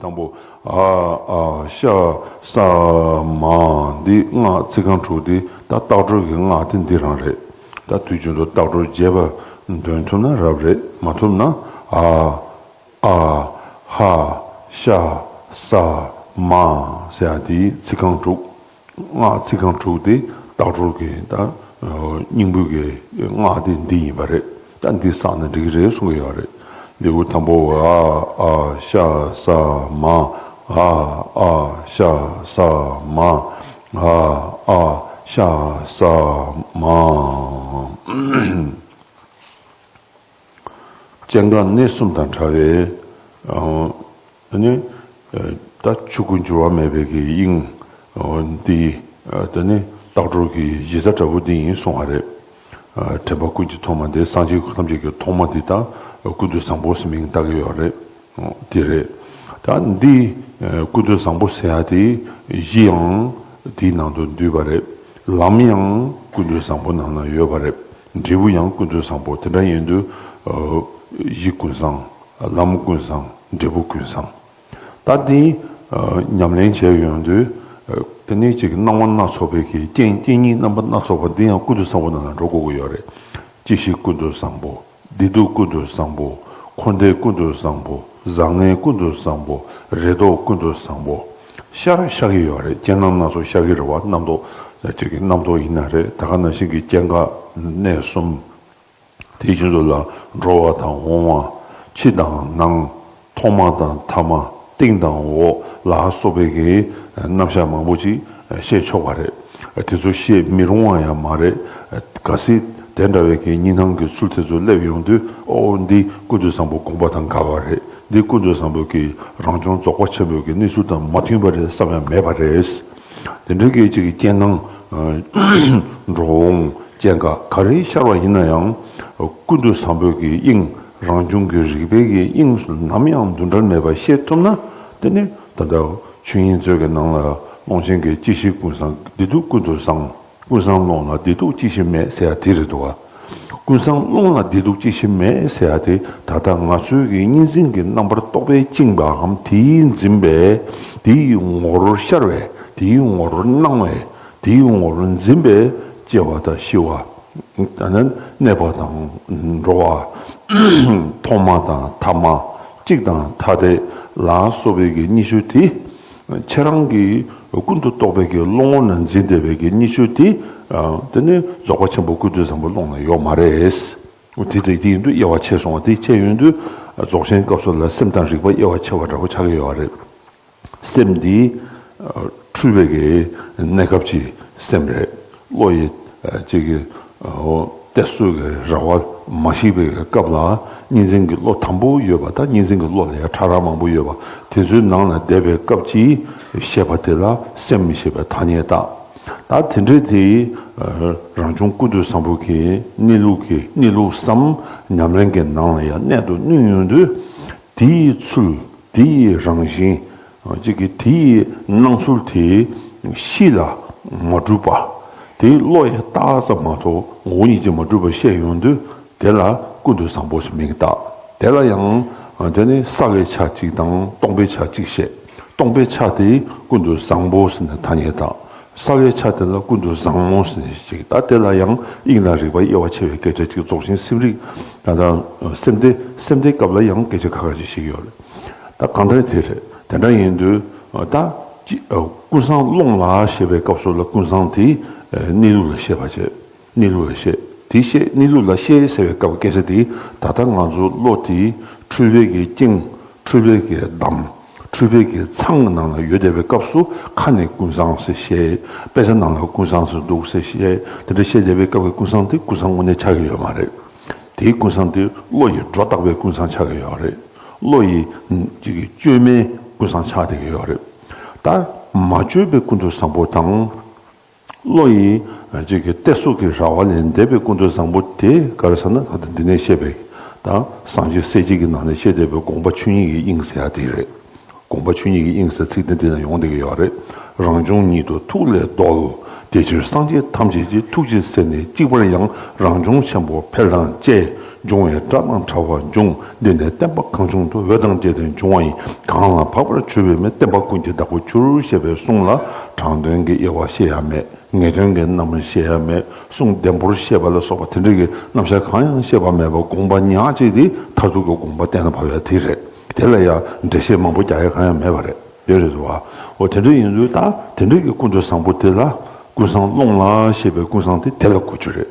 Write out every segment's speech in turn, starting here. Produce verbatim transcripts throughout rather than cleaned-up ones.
དང་པོ། ཨ་ཨ་ཤ་ས་མ། འདི་སྔགས་ཚིག་རྐང་དྲུག་འདི་ད་བཏགས་གྲོལ་གྱི་སྔགས་དེ་འདི་རང་རེད། ད་དུས་རྒྱུན་དུ་བཏགས་གྲོལ་རྒྱས་པ་འདོན་ཐུབ་ན་རབ་རེད། མ་ཐུབ་ན་ཨ་ཨ་ཧ་ཤ་ས་མ་ཟེར་ཡ་འདི་ཚིག་རྐང་དྲུག་སྔགས་ཚིག་རྐང་དྲུག་དེ་བཏགས་གྲོལ་གྱི་ད་སྙིང་པོའི་གི་སྔགས་དེ་འདི་ཡིན་པ་རེད། ད་འདི་བསགས་ན་འགྲིག་གི་རེད་གསུང་གི་ཡོད་རེད། འདི་གུ་དང་པོ་ཨ་ཨ་ཤ་ས་མ། ཨ་ཨ་ཤ་ས་མ། ཨ་ཨ་ཤ་ས་མ། སྤྱན་དཀར་གནས་གསུམ་དང་བྲལ་བའི་ཨ་ནི་ད་ཆོས་སྐུ་འགྱུར་བ་མེད་པའི་གི་དབྱིངས་འདི་ད་ནི་བཏགས་གྲོལ་གྱི་གཞི་རྩ་འདྲ་པོ་འདི་ཡིན་གསུང་བ་རེད། དྲན་པ་ཀུན་གྱི་ཐོག་མ་འདི་སངས་རྒྱས་ཐམས་ཅད་ཀྱི་ཐོག་མ་འདི་དང་ཀུན་ཏུ་བཟང་པོ་ཟེར་མིང་བཏགས་ཀྱི་ཡོད་རེད། འདི་རེད། ད་འདི་ཀུན་ཏུ་བཟང་པོ་ཟེར་ཡ་དེ་གཞི་ཡང་དེའི་ནང་དུ་འདུས་པ་རེད། ལམ་ཡང་ཀུན་ཏུ་བཟང་པོ་ནང་ན་ཡོད་པ་རེད། འབྲས་བུ་ཡང་ཀུན་ཏུ་བཟང་པོ། དེ་འདྲ་ཡིན་དུས་གཞི་ཀུན་བཟང་། ལམ་ཀུན་བཟང་། འབྲས་བུ་ཀུན་བཟང་། ད་འདི་ཉམས་ལེན་བྱས་ཡོང་དུས་དེ་ནས་ཅིག་སྣང་བ་སྣ་ཚོགས་པའི་གི་རྐྱེན་རྐྱེན་ཉིད་རྣམ་པ་སྣ་ཚོགས་པ་འདི་ཡང་ཀུན་ཏུ་བཟང་པོ་ནང་ན་འགྲོ་དགོས་ཀྱི་ཡོད་རེད། སྐྱེ་ཤི་ཀུན་ཏུ་བཟང་པོ། བདེ་སྡུག་ཀུན་ཏུ་བཟང་པོ། འཁོར་འདས་ཀུན་ཏུ་བཟང་པོ། བཟང་ངན་ཀུན་ཏུ་བཟང་པོ། རེ་དོགས་ཀུན་ཏུ་བཟང་པོ། ཤར་ཤར་གྱི་ཡོད་རེད། རྐྱེན་རྣམ་སྣ་ཚོགས་ཤར་གྱི་རེད་བ། རྣམ་རྟོག་ཅིག་གི་རྣམ་རྟོག་ཡིན་ན་རེད། ད་ག་ནང་བཞིན་གྱི་སྐྱེ་འགག་གནས་གསུམ། དེའི་ཕྱོགས་སུ་ལ་འགྲོ་བ་དང་འོང་བ། ཕྱི་དང་ནང་། ཐོག་མ་དང་ཐ་མ། སྟེང་དང་འོག་ལ་སོགས་པའི་གི་རྣམ་གཞག་མང་པོ་ཅིག་བཤད་ཆོག་པ་རེད། དེ་ཚོ་བཤད་མི་རུང་བ་ཡང་མ་རེད། གལ་སྲིད་དེ་འདྲ་བའི་གི་གཉིས་སྣང་གི་ཚུལ་དེ་ཚོ་སླེབས་ཡོང་དུས་ཨོ་འདི་ཀུན་ཏུ་བཟང་པོ་དགོངས་པ་དང་འགལ་བ་རེད། འདི་ཀུན་ཏུ་བཟང་པོ་གི་རང་བྱུང་རྫོགས་པ་ཆེན་པོའི་གི་གནས་ཚུལ་དང་མ་མཐུན་པ་རེད་བསམ་ཡང་མེད་པ་རེད། དེ་འདྲའི་གི་ཅིག་གི་རྐྱེན་སྣང་འགྲོ་འོང་སྐྱེ་འགག་ག་རེ་ཤར་བ་ཡིན་ན་ཡང་ཀུན་ཏུ་བཟང་པོའི་གི་དབྱིངས། རང་བྱུང་གི་རིག་པའི་གི་དབྱིངས་སུ་ནམ་ཡང་འདུ་འབྲལ་མེད་པར་ཤེས་ཐུབ་ན། དེ་ནི་ད་ལྟ་ཆོས་དབྱིངས་མཛོད་ཀྱི་ནང་ལ་ཀློང་ཆེན་གྱི་སྐྱེ་ཤི་ཀུན་བཟང་། བདེ་སྡུག་ཀུན་ཏུ་བཟང་། ཀུན་བཟང་ཀློང་ལ་བདེ་སྡུག་སྐྱེ་ཤི་མེད་ཟེར་ཡ་དེ་རེད་འདུག་ག་ཀུན་བཟང་ཀློང་ལ་བདེ་སྡུག་སྐྱེ་ཤི་མེད་ཟེར་ཡ་དེ་ད་ལྟ་ང་ཚོའི་གི་གཉིས་འཛིན་གྱི་རྣམ་པར་རྟོག་པས་བཅིངས་པའམ་དེའི་འཛིན་པས། དེའི་ངོ་བོར་ཤར་བས། དེའི་ངོ་བོར་སྣང་བས། དེའི་ངོ་བོར་འཛིན་པས་སྐྱེ་བ་དང་ཤི་བ། ཨ་ནི་གནས་པ་དང་འགྲོ་བ། ཐོག་མ་དང་ཐ་མ། གཅིག་དང་ཐ་དད་ལ་སོགས་པའི་གི་གཉིས་ཆོས་དེ། ཁྱེད་རང་གིས་ཀུན་ཏུ་རྟོག་པའི་གི་བློ་ངོ་ན་འཛིན་བསྡད་པའི་གི་གཉིས་ཆོས་དེ། དེ་ནི་རྫོགས་པ་ཆེན་པོ་ཀུན་ཏུ་བཟང་པོ་ཀློང་ན་ཡོད་མ་རེད། དེ་དེ་དེ་ཡིན་དུས་དབྱེ་བ་ཕྱེ་སོང་བ། དེ་ཕྱེ་ཡོང་དུས་རྫོགས་ཆེན་སྐབས་སུ་ལ་སེམས་དང་རིག་པ་དབྱེ་བ་ཕྱེ་བ་འདྲ་པོ་ཆགས་ཀྱི་ཡོད་རེད། སེམས་འདི་འཁྲུལ་པའི་གི་གནས་སྐབས་ཀྱི་སེམས་རེད། བློ་ཡི་ཅིག་གི་གཏད་སོ་གི་ར་བ་མ་ཞིག་པའི་སྐབས་ལ་གཉིས་འཛིན་གྱི་བློ་དམ་པོ་ཡོད་པ་དང་། གཉིས་འཛིན་གྱི་བློ་ལ་ཡང་ཕྲ་རགས་མང་པོ་ཡོད་པ། དེ་ཚོའི་ནང་ལ་བསྡད་པའི་སྐབས་ཀྱི་ཤེས་པ་དེ་ལ་སེམས་ཞེས་པའི་ཐ་སྙད་བཏགས། ད་དེ་འདྲའི་དེ་རང་བྱུང་ཀུན་ཏུ་བཟང་པོ་གི་གནས་ལུགས་ཀྱི་གནས་ལུགས་སམ་ཉམས་ལེན་གྱི་ནང་ལ་ཡང་གནད་དུ་བསྣུན་ཡོང་དུས། དེའི་ཚུལ། དེའི་རང་བཞིན། གཅིག་གིས་དེའི་སྣང་ཚུལ་དེ་གཤིས་ལ་མ་གྲུབ་པ། དེའི་བློ་ཡིས་བཏགས་ཙམ་མ་གཏོགས་ངོ་བོ་ཉིད་ཀྱིས་མ་གྲུབ་པ་ཤེས་ཡོང་དུས། དེ་ལ་ཀུན་ཏུ་བཟང་པོ་ཞེས་མིང་བཏགས། དེ་ལ་ཡང་དེ་ནི་བསགས་པའི་ཆ་གཅིག་དང་སྟོང་པའི་ཆ་གཅིག་བཤད། སྟོང་པའི་ཆ་དེ་ཀུན་ཏུ་བཟང་པོ་ཟེར་ནས་ཐ་སྙད་བཏགས། བསགས་པའི་ཆ་དེ་ལ་ཀུན་ཏུ་བཟང་མོ་ཟེར་ནས་ཅིག་ད་དེ་ལ་ཡང་དབྱིངས་དང་རིག་པ་དབྱེ་བ་ཕྱེ་བའི་སྐད་ཆ་ཅིག་རྫོགས་ཆེན་སེམས་རིག་ད་ལྟ་སེམས་སྡེ་སེམས་སྡེ་སྐབས་ལ་ཡང་སྐད་ཆ་ཁ་ཁ་ཅིག་བཤད་ཀྱི་ཡོད་རེད། ད་གང་ལྟར་དེ་རེད། དེ་འདྲ་ཡིན་དུས་ད་ཅི་ཀུན་བཟང་ཀློང་ལ་ཞེས་པའི་སྐབས་སུ་ལ་ཀུན་བཟང་དེ་གནས་ལུགས་ལ་བཤད་པ་བྱས། གནས་ལུགས་ལ་བཤད། དེ་བཤད། གནས་ལུགས་ལ་བཤད་ཟེར་བའི་སྐབས་སྐད་ཆ་དེ་ད་ལྟ་ང་ཚོ་བློ་དེ་འཁྲུལ་པའི་གི་རྐྱེན། འཁྲུལ་པའི་གི་འདམ། འཁྲུལ་པའི་གི་ཚང་གི་ནང་ལ་ཡོད་བསྡད་པའི་སྐབས་སུ་ཁ་ནས་ཀུན་བཟང་ཟེར་བཤད། དཔེ་ཆ་ནང་ལ་ཀུན་བཟང་ཟེར་འདུག་ཟེར་བཤད། དེ་འདྲ་བཤད་བསྡད་པའི་སྐབས་ཀྱི་ཀུན་བཟང་དེ་ཀུན་བཟང་དངོས་གནས་ཆགས་ཀྱི་ཡོད་མ་རེད། དེའི་ཀུན་བཟང་དེ་བློ་ཡི་སྒྲོ་བཏགས་པའི་ཀུན་བཟང་ཆགས་ཀྱི་ཡོད་རེད། བློ་ཡི་ཅིག་གི་བཅོས་མའི་ཀུན་བཟང་ཆགས་བསྡད་ཀྱི་ཡོད་རེད། ད་མ་བཅོས་པའི་ཀུན་ཏུ་བཟང་པོ་དང་། བློ་ཡི་ཅིག་གི་གཏད་སོ་གི་ར་བ་ལས་འདས་པའི་ཀུན་ཏུ་བཟང་པོ་དེ་ག་རེ་ཟེར་ན། ད་ལྟ་འདི་ནས་བཤད་པའི་ད་སངས་རྒྱས་གསལ་བྱེད་ཀྱི་ནང་ནས་བཤད་བསྡད་པའི་དགོངས་པ་ཆོས་ཉིད་ཀྱི་དབྱིངས་ཟེར་ཡ་དེ་རེད། དགོངས་པ་ཆོས་ཉིད་ཀྱི་དབྱིངས་ཟེར་ཚིག་དེ་འདི་ན་ཡོང་བསྡད་ཀྱི་ཡོད་རེད། རང་བྱུང་ཉིད་དུ་ཐུགས་ལས་བརྡོལ། དེ་ཕྱིར་སངས་རྒྱས་ཐམས་ཅད་ཀྱི། ཐུགས་རྗེས་ཟད་ནས་གཅིག་པར་ཡང་། རང་བྱུང་ཆེན་པོ་འཕེལ་དང་བཅས། འབྱུང་བའི་སྒྲ་དང་བྲལ་བ་འབྱུང་། འདི་ནས་བསྟན་པ་གང་བྱུང་དུ། འོད་དང་བཅས་ཏེ་འབྱུང་བ་ཡི། གང་ལ་བབ་པར་གྱུར་པའི་མི། བསྟན་པ་ཀུན་གྱི་བདག་པོར་གྱུར། ཞེས་པའི་གསུང་ལ་དྲང་དོན་གྱི་དབྱེ་བ་བཤད་ཡ་མེད། ངེས་དོན་གྱི་རྣམ་པར་བཤད་ཡ་མེད། གསུང་ལྡེམ་པོར་བཤད་པ་ལ་སོགས་པ་དེ་འདྲ་གི་རྣམ་གཞག་གང་ཡང་བཤད་པ་མེད་པར་དགོངས་པ་ཉག་གཅིག་དེ་མཐར་ཐུག་གི་དགོངས་པ་གཏན་ལ་ཕབ་ཡ་དེ་རེད། དེ་ལ་ཡང་འགྲེལ་བཤད་མང་པོ་རྒྱག་ཡ་གང་ཡང་མེད་པ་རེད། དེ་རེད་འདུག་བ། འོ་དེ་འདྲ་ཡིན་དུས་ད་དེ་འདྲ་གི་ཀུན་ཏུ་བཟང་པོ་དེ་ལ་ཀུན་བཟང་ཀློང་ལ་ཞེས་པའི་ཀུན་བཟང་དེ་དེ་ལ་གོ་རྒྱུ་རེད།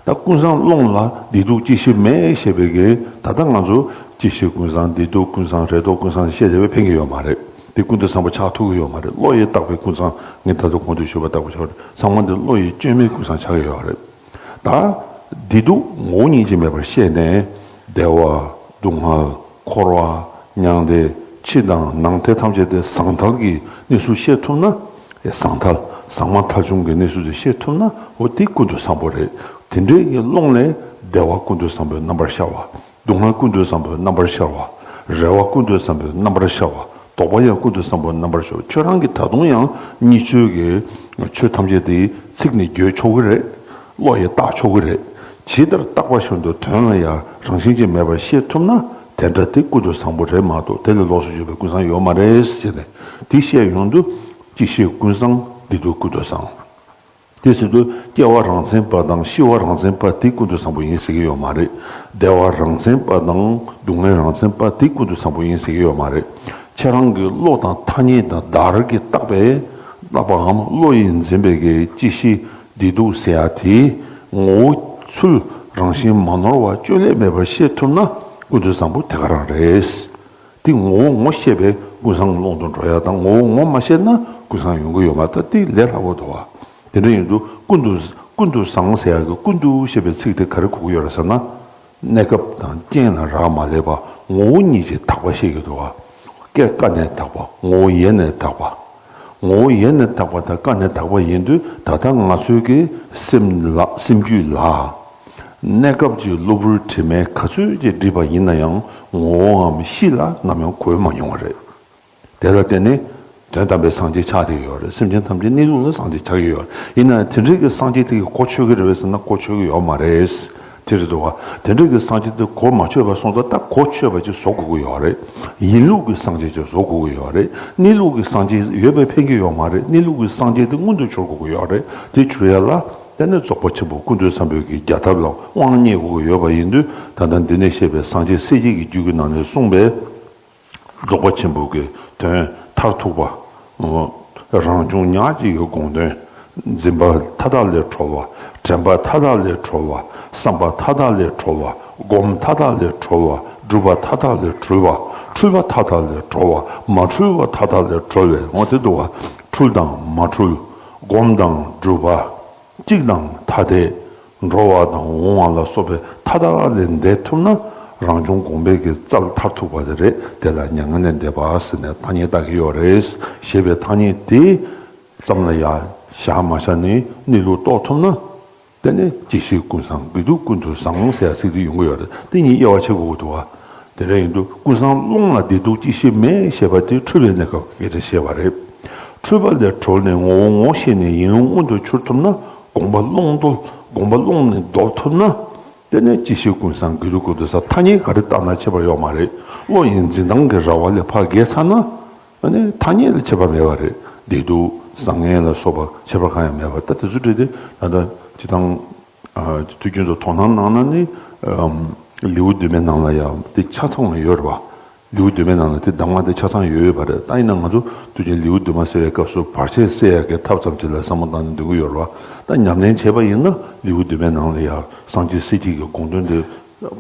ད་ཀུན་བཟང་ཀློང་ལ་བདེ་སྡུག་སྐྱེ་ཤི་མེད་ཞེས་པའི་གི་ད་ལྟ་ང་ཚོ་སྐྱེ་ཤི་ཀུན་བཟང་བདེ་སྡུག་ཀུན་བཟང་རེ་དོགས་ཀུན་བཟང་བཤད་བསྡད་པས་ཕན་གྱི་ཡོད་མ་རེད། དེ་ཀུན་ཏུ་བཟང་པོ་ཆགས་ཐུབ་ཀྱི་ཡོད་མ་རེད། བློ་ཡིས་བཏགས་པའི་ཀུན་བཟང་ངས་ད་དུང་གོང་དུ་ཞུས་པ་ལྟ་བུ་ཆགས་རེད། ཚང་མ་འདི་བློ་ཡིས་སྐྱོན་མེད་ཀུན་བཟང་ཆགས་ཀྱི་ཡོད་རེད། ད་བདེ་སྡུག་ངོ་བོ་ཉིད་ཀྱིས་མེད་པར་ཤེས་ནས་བདེ་བ་སྡུག་བསྔལ་འཁོར་བ་མྱང་འདས་ཕྱི་དང་ནང་དེ་ཐམས་ཅད་དེ་ཟང་ཐལ་གྱི་གནས་ཚུལ་ཤེས་ཐུབ་ན། ཟང་ཐལ་ཟང་མ་ཐལ་བྱུང་གི་གནས་ཚུལ་དེ་ཤེས་ཐུབ་ན། འོ་དེ་ཀུན་ཏུ་བཟང་པོ་རེད། དེ་འདྲའི་གི་ཀློང་ལས་བདེ་བ་ཀུན་ཏུ་བཟང་པོའི་རྣམ་པར་ཤར་བ། སྡུག་བསྔལ་ཀུན་ཏུ་བཟང་པོའི་རྣམ་པར་ཤར་བ། རེ་བ་ཀུན་ཏུ་བཟང་པོའི་རྣམ་པར་ཤར་བ། དོགས་པ་ཡང་ཀུན་ཏུ་བཟང་པོའི་རྣམ་པར་ཤར་བ། ཁྱོད་རང་གིས་ད་དུང་ཡང་གཉིས་ཆོས་ཀྱི་ཆོས་ཐམས་ཅད་དེ་ཚིག་ནས་བརྗོད་ཆོག་གི་རེད། བློ་ཡིས་བཏགས་ཆོག་གི་རེད། ཇི་ལྟར་བཏགས་པ་བཞིན་དུ་དོན་ལ་ཡང་རང་བཞིན་གྱིས་མེད་པར་ཤེས་ཐུབ་ན། དེ་འདྲ་དེ་ཀུན་ཏུ་བཟང་པོ་རེད་མ་གཏོགས་དེ་ལས་ལོགས་སུ་གྱུར་པའི་ཀུན་བཟང་ཡོད་མ་རེད་ཟེར་ནས་དེ་བཤད་ཡོང་དུས། སྐྱེ་ཤི་ཀུན་བཟང་བདེ་སྡུག་ཀུན་ཏུ་བཟང་། དེ་ཟེར་དུས་སྐྱེ་བ་རང་མཚན་པ་དང་ཤི་བ་རང་མཚན་པ་དེ་ཀུན་ཏུ་བཟང་པོ་ཡིན་ཟེར་གྱི་ཡོད་མ་རེད། བདེ་བ་རང་མཚན་པ་དང་སྡུག་བསྔལ་རང་མཚན་པ་དེ་ཀུན་ཏུ་བཟང་པོ་ཡིན་ཟེར་གྱི་ཡོད་མ་རེད། ཁྱེད་རང་གི་བློ་དང་ཐ་སྙད་དང་བརྡར་གྱིས་བཏགས་པའི་བཏགས་པའམ་བློ་ཡིས་འཛིན་པའི་གི་སྐྱེ་ཤི་བདེ་སྡུག་ཟེར་ཡ་དེ་ངོ་བོ་ཚུལ་རང་བཞིན་མ་ནོར་བ་བཅོས་བསླད་མེད་པར་ཤེས་ཐུབ་ན་ཀུན་ཏུ་བཟང་པོ་དེ་ག་རང་རེད། དེ་ངོ་བོ་ངོ་ཤེས་པའི་ཀུན་བཟང་ཀློང་དུ་འགྲོ་ཡ་དང་ངོ་བོ་ངོ་མ་ཤེས་ན་ཀུན་བཟང་ཡོང་གི་ཡོད་མ་རེད། ད་དེ་ལས་སླ་པོ་འདུག་བ། དེ་འདྲ་ཡིན་དུས་ཀུན་ཏུ་ཀུན་ཏུ་བཟང་ཟེར་ཡ་གི་ཀུན་ཏུ་ཞེས་པའི་ཚིག་དེ་ག་རེ་གོ་གི་ཡོད་རེད་ཟེར་ན། གནས་སྐབས་དང་རྐྱེན་ལ་རག་མ་ལས་པ་ངོ་བོ་ཉིད་ཀྱིས་དག་པ་ཤེས་ཀྱི་འདུག་བ། སྐད་ཀ་ནས་དག་པ། ངོ་བོ་ཡེ་ནས་དག་པ། ངོ་བོ་ཡེ་ནས་དག་པ་དང་ཀ་ནས་དག་པ་ཡིན་དུས་ད་ལྟ་ང་ཚོའི་གི་སེམས་ལ་སེམས་རྒྱུད་ལ། གནས་སྐབས་ཀྱི་གློ་བུར་དྲི་མས་ག་ཚོད་ཀྱིས་བསྒྲིབས་པ་ཡིན་ན་ཡང་ངོ་བོའམ་གཤིས་ལ་ནམ་ཡང་གོས་མ་མྱོང་བ་རེད། དེ་ལ་བརྟེན་ནས་དོན་དམ་པའི་སངས་རྒྱས་ཆགས་བསྡད་ཡོད་རེད། སེམས་ཅན་ཐམས་ཅད་གནས་ལུགས་ལ་སངས་རྒྱས་ཆགས་ཀྱི་ཡོད་རེད། ཡིན་ན་ཡང་དེ་འདྲའི་གི་སངས་རྒྱས་དེ་གི་གོ་ཆོད་ཀྱི་རེད་པས་ཟེར་ན་གོ་ཆོད་ཀྱི་ཡོད་མ་རེད། དེ་རེད་འདུག་བ། དེ་འདྲའི་གི་སངས་རྒྱས་དེ་གོ་མ་ཆོད་པ་སོང་ཙང་ད་གོ་ཆོད་པ་ཅིག་བཟོ་དགོས་ཀྱི་ཡོད་རེད། ཡིན་ལུགས་ཀྱི་སངས་རྒྱས་ཅིག་བཟོ་དགོས་ཀྱི་ཡོད་རེད། གནས་ལུགས་ཀྱི་སངས་རྒྱས་ཡོད་པས་ཕན་གྱི་ཡོད་མ་རེད། གནས་ལུགས་ཀྱི་སངས་རྒྱས་དེ་མངོན་དུ་གྱུར་དགོས་ཀྱི་ཡོད་རེད། དེ་གྱུར་ཡ་ལ་དེ་ནི་རྫོགས་པ་ཆེན་པོ་ཀུན་ཏུ་བཟང་པོའི་གི་རྒྱལ་ཐབས་ལ་དབང་བརྙེས་དགོས་ཀྱི་ཡོད་པ་ཡིན་དུས་ད་ལྟ་འདི་ནས་བཤད་པའི་སངས་རྒྱས་སྲས་བརྒྱད་ཀྱི་རྒྱུད་ཀྱི་ནང་ནས་གསུངས་པའི་རྫོགས་པ་ཆེན་པོ་གི་དོན་མཐར་ཐུག་པ། རང་བྱུང་ཉག་གཅིག་གི་དགོངས་དོན། འཛིན་པ་མཐའ་དག་ལས་གྲོལ་བ། དྲན་པ་མཐའ་དག་ལས་གྲོལ་བ། བསམ་པ་མཐའ་དག་ལས་གྲོལ་བ། སྒོམ་མཐའ་དག་ལས་གྲོལ་བ། སྒྲུབ་པ་མཐའ་དག་ལས་གྲོལ་བ། འཁྲུལ་པ་མཐའ་དག་ལས་གྲོལ་བ། མ་འཁྲུལ་བ་མཐའ་དག་ལས་གྲོལ་བའི་ངོ་དེ་འདུག་བ། འཁྲུལ་དང་མ་འཁྲུལ། སྒོམ་དང་སྒྲུབ་པ། གཅིག་དང་ཐ་དད། འགྲོ་བ་དང་འོང་བ་ལ་སོགས་པའི་མཐའ་དག་ལས་འདས་ཐུབ་ན་རང་བྱུང་སྒོམ་པའི་གི་རྩལ་མཐར་ཐུག་པ་དེ་རེད། དེ་ལ་མྱ་ངན་ལས་འདས་པ་ཟེར་ནས་ཐ་སྙད་བཏགས་ཀྱི་ཡོད་རེད། ཞེས་པའི་ཐ་སྙད་དེ་ཙམ་ལ་ཡང་བཞག་མ་བཞག་ནས་གནས་ལུགས་རྟོགས་ཐུབ་ན། དེ་ནས་སྐྱེ་ཤི་ཀུན་བཟང་བདེ་སྡུག་ཀུན་ཏུ་བཟང་ཟེར་ཡ་ཚིག་དེ་ཡོང་གི་ཡོད་རེད། དེ་གཉིས་དབྱེ་བ་ཕྱེ་དགོས་ཀྱི་འདུག་བ། དེ་འདྲ་ཡིན་དུས་ཀུན་བཟང་ཀློང་ལ་བདེ་སྡུག་སྐྱེ་ཤི་མེད་ཞེས་པ་དེ་འཁྲུལ་པའི་གནས་སྐབས་ཀྱི་སྐད་ཆ་བཤད་པ་རེད། འཁྲུལ་པ་ལས་གྲོལ་ནས་ངོ་བོ་ངོ་ཤེས་ནས་ཡིན་ལུགས་མངོན་དུ་གྱུར་ཐུབ་ན་དགོངས་པ་ཀློང་རྡོལ་དགོངས་པ་ཀློང་ནས་རྡོལ་ཐུབ་ན། དེ་ནས་སྐྱེ་ཤི་ཀུན་བཟང་བདེ་སྡུག་ཀུན་ཏུ་བཟང་ཐ་སྙད་ག་རེ་བཏགས་ན་ཁྱད་པར་ཡོད་མ་རེད། བློ་ཡི་འཛིན་སྟངས་ཀྱི་ར་བ་ལས་ཕར་བརྒལ་ཚར་ན། ཨ་ནི་ཐ་སྙད་ལ་ཁྱད་པར་མེད་པ་རེད། བདེ་སྡུག་བཟང་ངན་ལ་སོགས་པ་ཁྱད་པར་གང་ཡང་མེད་པ་ད་དེ་ཚོ་འདྲ་དེ་ད་ལྟ་སྤྱི་བཏང་། དུས་རྒྱུན་དུ་དོ་སྣང་གནང་ན་ནི། ལེའུ་བདུན་མའི་ནང་ལ་ཡང་དེ་ཆ་ཚང་བ་ཡོད་རེད་བ། ལེའུ་བདུན་མའི་ནང་ལ་དེ་གདམས་ངག་དེ་ཆ་ཚང་ཡོད་ཡོད་པ་རེད། ད་ཡིན་ན་ང་ཚོ་དུས་རྒྱུན་ལེའུ་བདུན་མ་ཟེར་བའི་སྐབས་སུ་བར་ཆད་སེལ་ཡག་གི་ཐབས་ཙམ་ཅིག་ལ་བསམ་བློ་བཏང་ནས་འདོན་གྱི་ཡོད་རེད་བ། ད་ཉམས་ལེན་བྱས་པ་ཡིན་ན་ལེའུ་བདུན་མའི་ནང་ལ་ཡང་སངས་རྒྱས་སྲས་བརྒྱད་ཀྱི་དགོངས་དོན་དེ་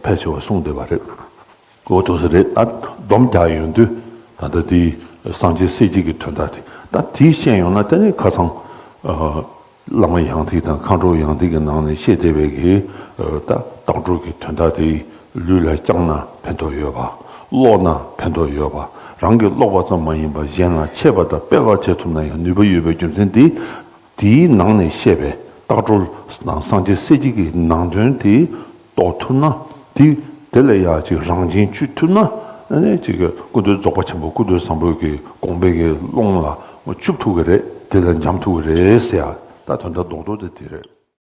ཕལ་ཆེ་བ་གསུངས་བསྡད་པ་རེད། འོ་དེ་ཚོ་རེད། ད་སྡོམ་རྒྱག་ཡོང་དུས་ད་ལྟ་དེའི་སངས་རྒྱས་སྲས་བརྒྱད་ཀྱི་དོན་དག་དེ་ད་དེ་ཤེས་ཡོང་ན་དེ་ནི་ཁ་སང་། བླ་མ་ཡང་ཏིག་དང་མཁའ་འགྲོ་ཡང་ཏིག་གི་ནང་ནས་བཤད་བསྡད་པའི་གི། ད་རྟགས་སྒྲོལ་གྱི་དོན་དག་དེ་ལུས་ལ་བཅངས་ན་ཕན་ཐོགས་ཡོད་པ། ཀློག་ན་ཕན་ཐོགས་ཡོད་པ། རང་གིས་ཀློག་པ་ཙམ་མ་ཡིན་པར་གཞན་ལ་འཆད་པ་དང་སྤེལ་བར་བྱེད་ཐུབ་ན་ཡང་ནུས་པ་ཡོད་པའི་རྒྱུ་མཚན་དེ། དེའི་ནང་ནས་བཤད་པའི་རྟགས་སྒྲོལ་དང་སངས་རྒྱས་སྲས་བརྒྱད་ཀྱི་ནང་དོན་དེ་རྟོགས་ཐུབ་ན། དེ་དེ་ལ་ཡང་ཅིག་རང་བཞིན་བཅུད་ཐུབ་ན། ཨ་ནི་ཅིག་ཀུན་ཏུ་རྫོགས་པ་ཆེན་པོ་ཀུན་ཏུ་བཟང་པོའི་གི་དགོངས་པའི་གི་ཀློང་ལ་བཅུག་ཐུབ་ཀྱི་རེད། དེ་ལ་འཇམ་ཐུབ་རེད་ཟེར་ཡ། ད་དོན་དག་རྡོག་རྡོག་དེ་དེ་རེད།